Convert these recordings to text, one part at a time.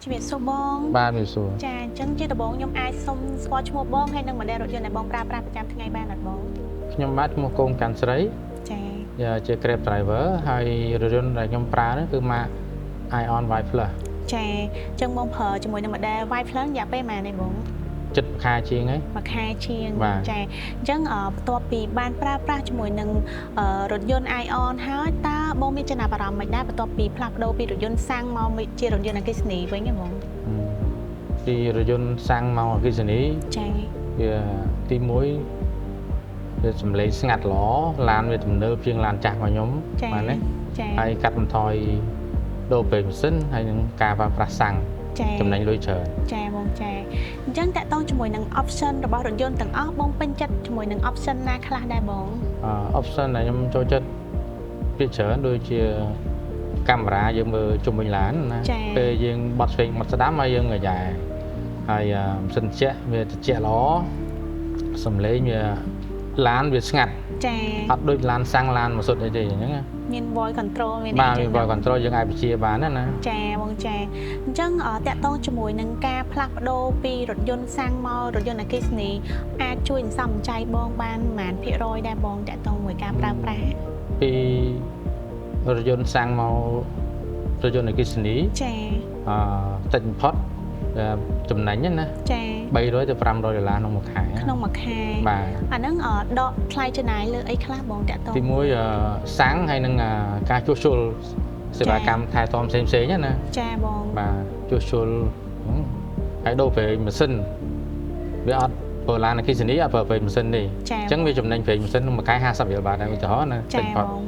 ជំរាបសួរបង បាទមានសួរ ចាអញ្ចឹងជាដំបូងខ្ញុំអាចសុំស្គាល់ឈ្មោះបងហើយនិង model រថយន្តដែលបងប្រើប្រាស់ប្រចាំថ្ងៃបានអត់បង ខ្ញុំបាទឈ្មោះកងកាន់ស្រី ចា ជា Grab driver ហើយរថយន្តដែលខ្ញុំប្រើនោះគឺម៉ាក Aion Y Plus ចាអញ្ចឹងបងប្រើជាមួយនឹង model Y Plus រយៈពេលប៉ុន្មានទេបង ចិត្តមួយខែជាងហើយ មួយខែជាង បាទ ចាអញ្ចឹងបន្ទាប់ពីបានប្រើប្រាស់ជាមួយនឹងរថយន្ត Aion ហើយតើបងមានចំណាប់អារម្មណ៍មិនដែរបន្ទាប់ពីផ្លាស់ប្ដូរពីរថយន្តសាំងមកជារថយន្តអគ្គិសនីវិញហ៎បង ពីរថយន្តសាំងមកអគ្គិសនី ចា វាទី1វាសំឡេងស្ងាត់ល្អឡានវាទំនើបជាងឡានចាស់របស់ខ្ញុំ ចា បាទណា ចា ហើយកាត់បន្ថយដូរប្រេងម៉ាស៊ីនហើយនឹងការប្រើប្រាស់សាំង ចា ចំណេញលុយច្រើន ចាបងចាអញ្ចឹងតាក់ទងជាមួយនឹង option របស់រថយន្តទាំងអស់បងពេញចិត្តជាមួយនឹង option ណាខ្លះដែរបង option ដែលខ្ញុំចូលចិត្តភាគច្រើនដូចជាកាមេរ៉ាយើងមើលជុំវិញឡានណា ចា៎ ពេលយើងបត់ឆ្វេងបត់ស្ដាំហើយយើងក៏យ៉ែហើយម៉ាស៊ីនត្រជាក់វាត្រជាក់ល្អសំឡេងវាឡានវាស្ងាត់ ចា អត់ដូចឡានសាំងឡានម៉ាស៊ុតអីទេអញ្ចឹងណា មាន voice control មាន បាទមាន អីចឹង voice control យើងអាចបញ្ជាបានណាណា ចាបងចាអញ្ចឹងតាក់ទងជាមួយនឹងការផ្លាស់ប្ដូរពីរថយន្តសាំងមករថយន្តអគ្គិសនីអាចជួយសន្សំចៃបងបានប៉ុន្មានភាគរយដែរបងតាក់ទងមួយការប្រើប្រាស់ ពីរថយន្តសាំងមករថយន្តអគ្គិសនី ចា តិចបំផុតចំណេញណា ចា 300ទៅ500ដុល្លារក្នុងមួយខែ ក្នុងមួយខែ បាទ អាហ្នឹងដកថ្លៃចំណាយលើអីខ្លះបងតាក់ទង ទីមួយសាំងហើយនឹងការជួសជុលសេវាកម្មថែទាំផ្សេងផ្សេងៗណា ចាបង បាទជួសជុលហ្នឹងហើយដូរប្រេងម៉ាស៊ីនវាអត់ប្រើឡានអគ្គិសនីអត់ប្រើប្រេងម៉ាស៊ីនទេ ចា អញ្ចឹងវាចំណេញប្រេងម៉ាស៊ីនក្នុងមួយខែ50រៀលបាទដែរឧទាហរណ៍ណា ចា តិចផុត បង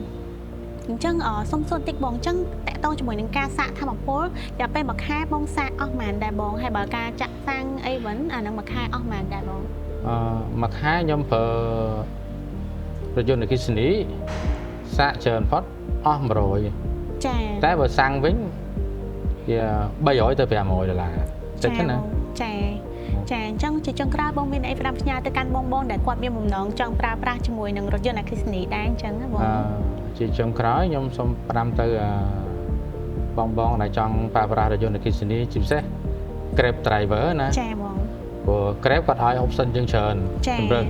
អញ្ចឹងសុំសួរតិចបងអញ្ចឹងតាក់ទងជាមួយនឹងការសាកថាមពលរយៈពេលមួយខែបងសាកអស់ប៉ុន្មានដែរបងហើយបើការចាក់សាំងអីវិញអាហ្នឹងមួយខែអស់ប៉ុន្មានដែរបង មួយខែខ្ញុំប្រើរថយន្តអគ្គិសនីសាកច្រើនផុតអស់100 ចា តែបើសាំងវិញវា300ទៅ500ដុល្លារតិចណា បងចាចាអញ្ចឹងជាចុងក្រោយបងមានអីផ្ដាំផ្ញើទៅកាន់បងបងដែលគាត់មានបំណងចង់ប្រើប្រាស់ជាមួយនឹងរថយន្តអគ្គិសនីដែរអញ្ចឹងណាបង អឺជាចុងក្រោយខ្ញុំសូមផ្ដាំទៅបងបងដែលចង់ប្រើប្រាស់រថយន្តអគ្គិសនីជាពិសេស Grab driver ណា ចាបង ព្រោះ Grab គាត់ឲ្យ option យើងច្រើន ចា ជម្រើស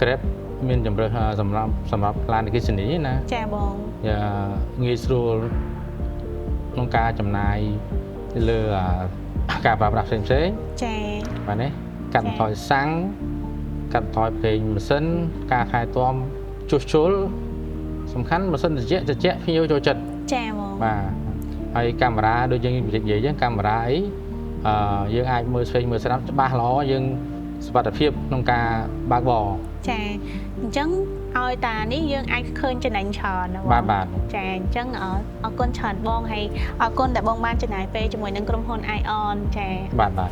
Grab មានជម្រើសសម្រាប់ឡានអគ្គិសនីណា ចាបង យ៉ាងាយស្រួលក្នុងការចំណាយលើការប្រើប្រាស់ផ្សេងៗ ចា បាទនេះកាត់បន្ថយសាំងកាត់បន្ថយប្រេងម៉ាស៊ីនការថែទាំជួសជុលសំខាន់ម៉ាស៊ីនត្រជាក់ត្រជាក់ភ្ញៀវចូលចិត្ត ចាបង បាទហើយកាមេរ៉ាដូចយើងនិយាយអញ្ចឹងកាមេរ៉ាអីយើងអាចមើលឆ្វេងមើលស្ដាំច្បាស់ល្អយើងសុវត្ថិភាពក្នុងការបើកបរ ចាអញ្ចឹងឲ្យតានេះយើងអាចឃើញចំណេញច្រើនណាបង បាទបាទ ចាអញ្ចឹងអរគុណច្រើនបងហើយអរគុណដែលបងបានចំណាយពេលជាមួយនឹងក្រុមហ៊ុន Aion ចា បាទបាទ